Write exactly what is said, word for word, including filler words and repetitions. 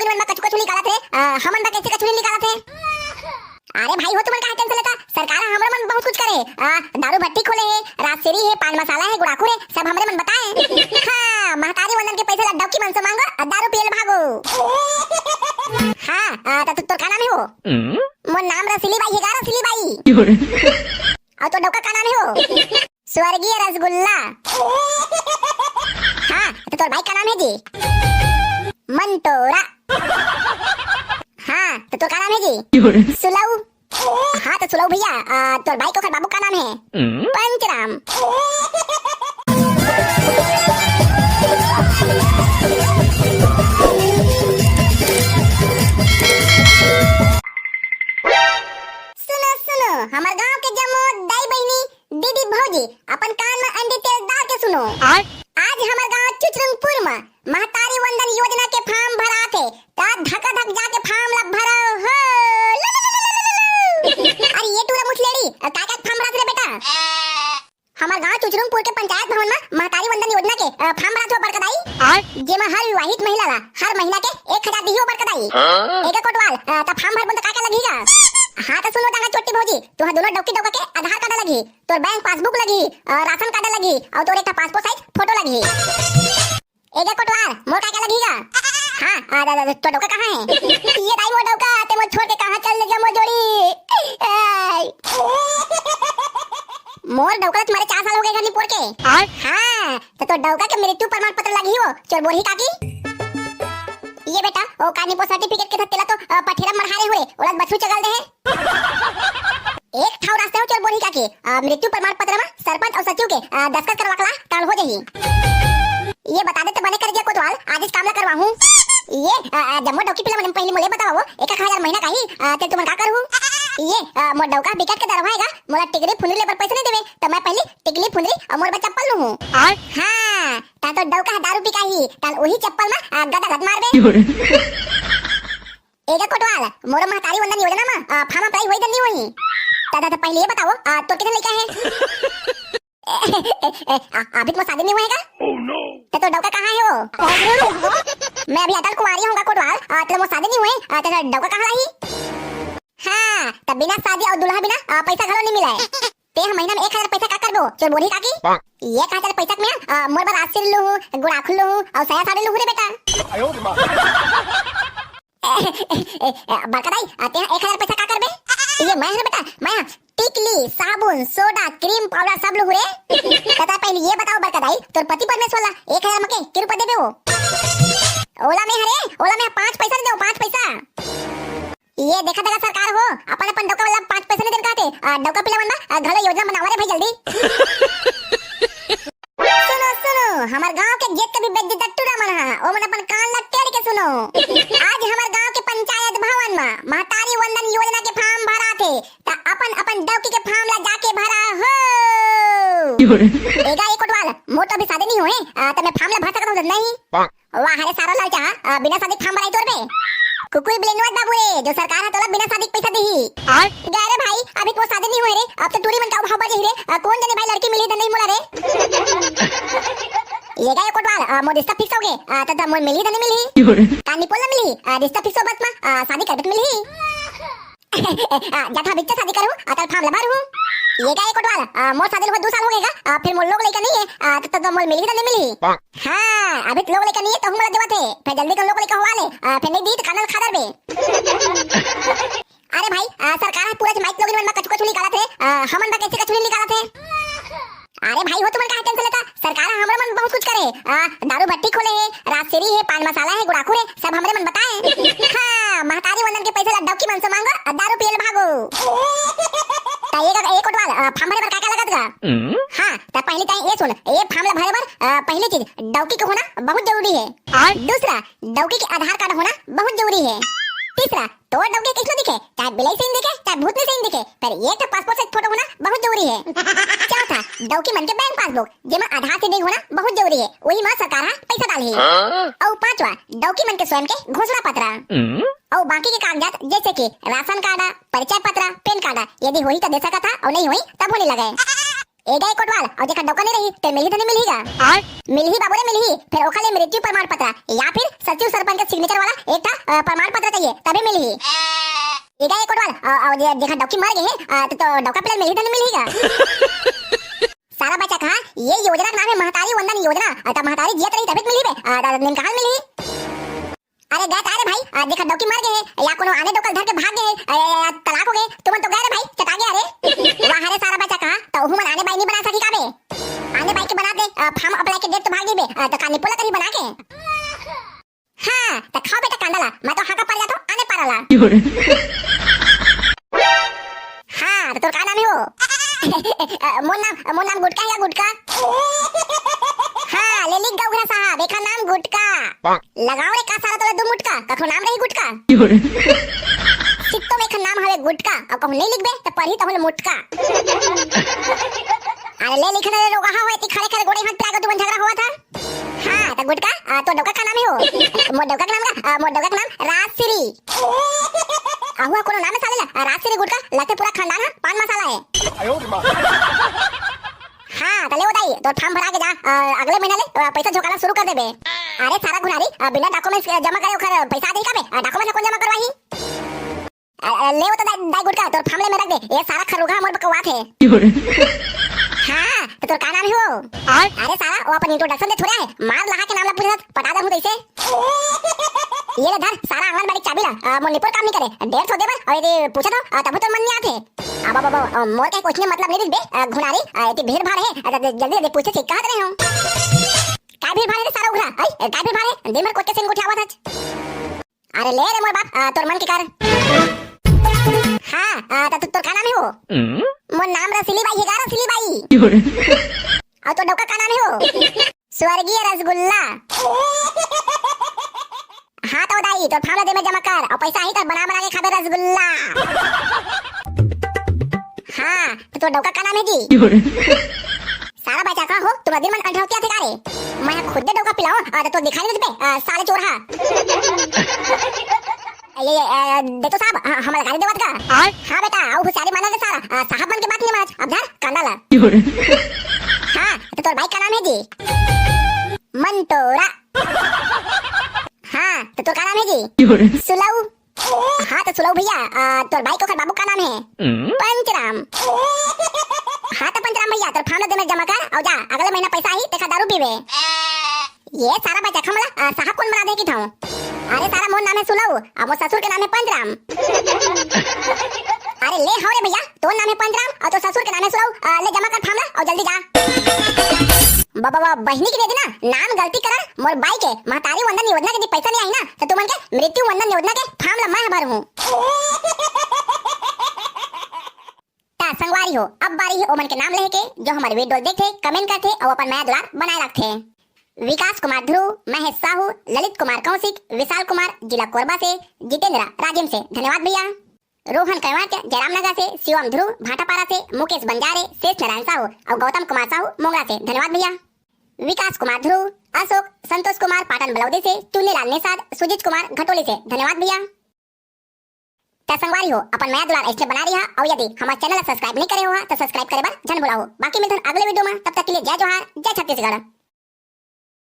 मन मा कछु कछु निकालत हे, अ, हमन मा कैसे कछु नहीं निकालत हे? अरे भाई हो, तुमन काहे टेंशन लेता? सरकार ह हमरो मन बहुत कुछ करे। अ, दारू भट्टी खोले हे, राजश्री हे, पान मसाला हे, गुड़ाखू हे, सब हमरे मन बताए। हाँ, महतारी वंदन के पैसा ला डौकी मन से मांगो, अ, दारू पियल भागो। हाँ, अ, त तोर का नाम हे वो? मोर नाम रसीली बाई हे गा, रसीली बाई। अउ तोर डौका का नाम हे वो? स्वर्गीय रसगुल्ला। हाँ, त तोर भाई का नाम हे जी? मंटोरा। हाँ, त तोर का नाम हे जी? सुलऊ। हाँ, त सुलऊ भैया, अ, तोर भाई के ओकर बाबू का नाम हे? पंचराम। सुनो, सुनो, हमर गांव के जम्मो दाई बहिनी, दीदी भौजी, अपन कान में अंडी तेल डाल के सुनो। आय? आज हमर गांव चुचरुंगपुर में महतारी वंदन योजना के फॉर्म भरात हे, त धका धक जाके फॉर्म ला भरो हो। अरे ये टूरा मुसलेड़ी, काय काय फॉर्म भरात रे बेटा? हमर गांव चुचरुंगपुर के पंचायत भवन म महतारी वंदन योजना के, अ, फॉर्म भरात हो बड़का दाई। आय? जेमा हर विवाहित महिला ला हर महीना के एक हजार दिही हो बड़का दाई। हाँ? एगा कोटवाल, अ, त फॉर्म भरबो त का का लगही गा? हाँ त सुनो दांगा चोट्टी भौजी, तुहा दोनों डौकी डौका के आधार कार्ड लगही, तोर बैंक पासबुक लगही, अ, राशन कार्ड लगही, अउ तोर एक ठा पासपोर्ट साइज फोटो लगही। एगा कोटवाल, मोर का का लगही गा? हाँ, अ, द-, द-, द-, तोर डौका कहाँ हे? ये दाई मोर डौका, ते मोर छोड़ के कहाँ चल दे जा मोर जोड़ी? ए, मोर डौका ल तुम्हारे चार साल हो गए घर नहीं पोर के। आय? हाँ, त तोर डौका के मृत्यु प्रमाण पत्र लगही वो, चोर बोरही काकी। ये बेटा, ओ कानी पो सर्टिफिकेट के साथ तेला तो, अ, पठेरा मढ़ारे हो रे, ओला बछरू चगल दे हे। एक ठा रास्ता हो चोर बोरही काकी, अ, मृत्यु प्रमाण पत्र म सरपंच अउ सचिव के, अ, दस्तखत करवा के ला, टाल हो जाही। ये बता दे त बने कर जे कोतवाल, आज इस काम ला करवाहूँ। ये, अ, अ, जम्मो डौकी पिला मन पहली मोले बताओ, एक एक हजार महीना का ही, अ, ते तुमन का करहू? ये, अ, मोर डौका बिकट के दरवाएगा, मोला टिकली फुंदरी ले बर पैसा नहीं देवे, त मैं पहली टिकली फुंदरी अउ मोर बर चप्पल लूहूँ। आय? हाँ, ता तो डौका ह दारू पिकाही, ताल उही चप्पल म, अ, गदा गद मारबे। एगा कोटवाल, मोरो महतारी वंदन योजना म, अ, फॉर्म अप्लाई होई धन नहीं होई? त, त, त पहले ये बताओ, अ, तोर कितने लइका हे? ए, ए, ए, अ, अभी तो मोर शादी नहीं होएगा। त तोर डौका कहाँ हे वो? मैं अभी अटल कुंवारी हूँ गा कोटवाल, अ, त मोर शादी नहीं होए, अ, त तोर डौका कहाँ रही? हाँ, त बिना शादी अउ दूल्हा बिना, अ, पैसा घलो नहीं मिले। ते ह महीना में एक हजार पैसा का करबो, चोर बोरही काकी? ये का चल पैसा में, अ, मोर बर आसिर लूहूँ, गुड़ाखू लूहूँ, अउ सया साड़ी लूहूँ रे बेटा। ए, ए, ए, ए, बड़का दाई, अ, ते ह एक हजार पैसा का करबे? ये मैं हर बेटा, मैं ह टिकली, साबुन, सोडा, क्रीम पाउडर सब लूहूँ रे। त ता पहले ये बताओ बड़का दाई, तोर पति परमेश्वर ला एक हजार म के, के रुपया देबे वो? ओला मैं हरे, ओला मैं पाँच पैसा नहीं देवों, पाँच पैसा। ये देखा देखा सरकार हो, अपन अपन डौका वाला पाँच पैसा नहीं देन कहते, अ, डौका पिला मन मा, अ, घलो योजना बनावा रे भाई जल्दी। सुनो, सुनो, हमर गांव के जेतके भी बेज्जत टूरा मन हा, ओमन अपन कान ला टेढ़ के सुनो। आज हमर गांव के पंचायत भवन म महतारी वंदन योजना के फॉर्म भरात हे, त अपन अपन डौकी के फॉर्म ला जाके भरा हो। एगा ए कोटवाल, मोर तो अभी शादी नहीं होए, अ, त मैं फॉर्म ला भर सकत हूँ नहीं? वाह रे सारा लालचा, अ, बिना शादी फॉर्म भराई तोर बे। कुकुई बिलेनुआ बाबू रे, जो सरकार ह तोला बिना शादी के पैसा दिही। आय? गा रे भाई, अभी तो शादी नहीं होए रे, अब तो टूरी मन का भाव बढ़ जाही रे, अ, कौन जने भाई लड़की मिली धन नहीं मोला रे। एगा ए कोटवाल, अ, मोर रिश्ता फिक्स हो गे, अ, त, त मोर मिली धन नहीं मिली। कानी पोला मिली, अ, रिश्ता फिक्स हो बस मा, अ, शादी करबे त मिली। आ, जब हम इच्छा शादी करूँ, आ, तब फॉर्म ला भरूँ। एगा ए कोटवाल, आ, मोर शादी ल हुआ दो साल हो गए गा, आ, फिर मोर लोग लइका नहीं है, आ, तो, तो, तो मोर मिलही तो नहीं मिलही। हाँ, अभी तो लोग लइका नहीं है, तो हूँ मला देवत है, फिर जल्दी कर लोग लइका हुआ ले, आ, फिर नहीं दी तो कानल खा दरबे। अरे भाई, आ, सरकार है पूरा जमाइत लोग मन मा कछु कछु निकालत है, आ, हमन मा कैसे कछु नहीं निकालत है। अरे भाई हो, तुमन काहे टेंशन लेता? सरकार ह हमरो मन बहुत कुछ करे। आ, दारू भट्टी खोले हे, राजश्री हे, पान मसाला हे, गुड़ाखू हे, सब हमरे मन बताए। हाँ, महतारी वंदन के पैसा ला डौकी मन से मांगो अउ दारू पियल भागो। त ये का, ये कोटवाल, आ, फॉर्म भरे बर का का लगत गा? हाँ, त पहली ताई ये सुन, ये फॉर्म ला भरे बर, आ, पहली चीज डौकी के होना बहुत जरूरी है। दूसरा, डौकी के आधार कार्ड होना बहुत जरूरी है। तीसरा, तोर डौकी कैसनो दिखे, चाहे बिलाई सही दिखे, चाहे भूतनी सही दिखे, पर ये तो पासपोर्ट साइज फोटो होना बहुत जरूरी है। चौथा, डौकी मन के बैंक पासबुक, जेमा आधार से लिंक होना बहुत जरूरी है, वही मा सरकार हा पैसा डालही। हाँ? अउ पांचवा, डौकी मन के स्वयं के घोषणा पत्र। हम्म। अउ बाकी के कागजात जैसे कि राशन कार्ड, परिचय पत्र, पैन कार्ड, यदि होही तो दे सकत हा, अउ नहीं होही तब होने लगे। ए गा ए कोटवाल, अउ जेकर डौका नइ रही, ते मिलही धनी मिलही गा? मिलही बाबू रे मिलही, फेर ओखर ले मृत्यु प्रमाण पत्र या फिर सचिव सरपंच के सिग्नेचर वाला एक ठा, अ, प्रमाण पत्र चाहिए, तभे मिलही। ए गा ए कोटवाल, अ, अ, जे, जेकर डौकी मर गे हे, अ, त, तो डौका पिला मिलही धनी मिलही गा? सारा बच्चा कहा, ये योजना के नाम हे महतारी वंदन योजना, अ, त महतारी जियत रही तभे त मिलही बे, अ, त निमकाहा मिलही। अरे गा रे भाई, अ, जेकर डौकी मर गे हे, या कोनो आने डौका ल धर के भाग गे हे, अ, या, या तलाक हो गे, तुमन तो गा रे भाई, चटा गे रे। वाह रे सारा बच्चा कहा, त उहू मन आने बाई नइ बना सकी का बे? आने बाई के बना दे, अ, form apply के date तो भाग गे बे, अ, त का निपोला करही बना के? हाँ, त खाओ बेटा कांदा ला, मैं तो हाका पर जाथों, आने पारा ला। हाँ, त तोर का नाम हे वो? अ, मोर नाम, मोर नाम गुटका हे या गुटका? हाँ, ले लिख गा उघरा साहब, एखर नाम गुटका। लगाओ रे का सारा तोला दू मुटका, कखरो नाम रही गुटका? सित्तो में एखर नाम हवे गुटका, अउ कहूँ नइ लिखबे, त परही तहूँ ले मुटका। अरे ले लिख ना रे रोगहा होय, ती खड़े खड़े गोड़े हाथ पिरा के तुमन झगड़ा होवत हा। हाँ, त गुटका, अ, तोर डौका का नाम हे वो? मोर डौका के नाम का, अ, मोर डौका के नाम राजश्री। अहुआ कोनो नाम हे साले ला, अ, राजश्री गुटका, लगथे पूरा खानदान हा पान मसाला हे। हाँ, त ले वो दाई, तोर form भरा गे जा, अ, अगले महीना ले, अ, पैसा झोंकाना शुरू कर देबे। अरे सारा घुनारी, अ, बिना documents के जमा करे ओखर पैसा आ जाही का बे? अ, documents ला कोन जमा करवाही? अ, अ, ले वो तो दाई, दाई गुटका, तोर form ले में रख दे। ये सारा खरोगा मोर बकवात हे। हाँ, त तोर का नाम हे वो? अरे सारा, वो अपन introduction दे थोड़ा हे, मार लहा के नाम ला पूछत, पटा दहूँ तइसे। ये ले धर, सारा आंगनबाड़ी के चाबी ला, अ, मोर निपोर काम नइ करे, डेढ़ सौ देबर, अउ यदि पूछत हँव, अ, तभो तोर मन नइ आथे। अब, अब, अब, अ, मोर कहे question के मतलब नइ रहिस बे, अ, घुनारी, अ, एती भीड़ भाड़ हे, अ, त जल्दी, जल्दी पूछे से कहत रहे हँव। काय भीड़ भाड़ हे रे सारा उघरा, अई, काय भीड़ भाड़ हे? दिन भर कोचके सेन गोठियावत हच। अरे ले रे मोर बाप, अ, तोर मन के कर। हाँ, अ, त तोर का नाम हे वो? मोर नाम रसीली बाई हे गा, रसीली बाई। अउ तोर डौका का नाम हे वो? स्वर्गीय रसगुल्ला। हाँ तो दाई, तोर form ला दे में जमा कर, अउ पैसा आही त बना बना के खाबे रसगुल्ला। हाँ, त तोर डौका का नाम हे जी? सारा बच्चा का हो, तुमन दिन मन अंठौतियाथे का रे? मैं खुद डौका पिलाओं, अ, त तोर दिखाई नइ देबे, अ, साले चोरहा। ये, ये, अ, दे तो साहब, ह-, हमला गारी देवत का? हाँ बेटा, अउ हुसियारी माना रे सारा, अ, साहब मन के बात नइ मानच, अब धर, कांदा ला। हाँ, त तोर बाई का नाम हे जी? मंटोरा। हाँ, त तोर का नाम हे जी? सुलऊ। हाँ, त सुलऊ भइया, अ, तोर बाई के ओखर बाबू का नाम हे? पंचराम। हाँ, त पंचराम भइया, तोर form ला दे में जमा कर, अउ जा, अगले महीना पैसा आही, तेखर दारू पीबे। ये सारा बच्चा खमला, अ, साहब कोन बना दे किथँव? अरे सारा मोर नाम हे सुलऊ, अउ मोर ससुर के नाम हे पंचराम। अरे ले हव रे भइया, तोर नाम हे पंचराम, अउ तोर ससुर के नाम हे सुलऊ, अ, ले जमा कर form ला, अउ जल्दी जा। बाबा, बा-, बहिनी के दे देना, नाम गलती करन, मोर बाई के महतारी वंदन योजना के यदि पैसा नइ आही ना, त तुमन के मृत्यु वंदन योजना के form ला मैं भरहूँ। त संगवारी हो, अब बारी हे ओमन के नाम लेहे के, जो हमर video ल देखथे, comment करथे अउ अपन मया दुलार बनाए रखथे। विकास कुमार ध्रुव, महेश साहू, ललित कुमार कौशिक, विशाल कुमार, जिला कोरबा से, जितेंद्र राजिम से, धन्यवाद भइया। रोहन कंवाट्या, जयराम नगर से, शिवम ध्रुव, भाटापारा से, मुकेश बंजारे, शेष नारायण साहू अउ गौतम कुमार साहू, मोंगरा से, धन्यवाद भइया। विकास कुमार ध्रुव, अशोक, संतोष कुमार पाटन बलौदी से, चुन्नीलाल निषाद, सुजीत कुमार घटोली से, धन्यवाद भइया। त संगवारी हो, अपन मया दुलार अइसने बना रहा, अउ यदि हमर channel ला subscribe नइ करे हो हा, त subscribe करे बर झन भुलाहू। बाकी मिलथन अगले video मा, तब तक के लिए जय जोहार, जय छत्तीसगढ़।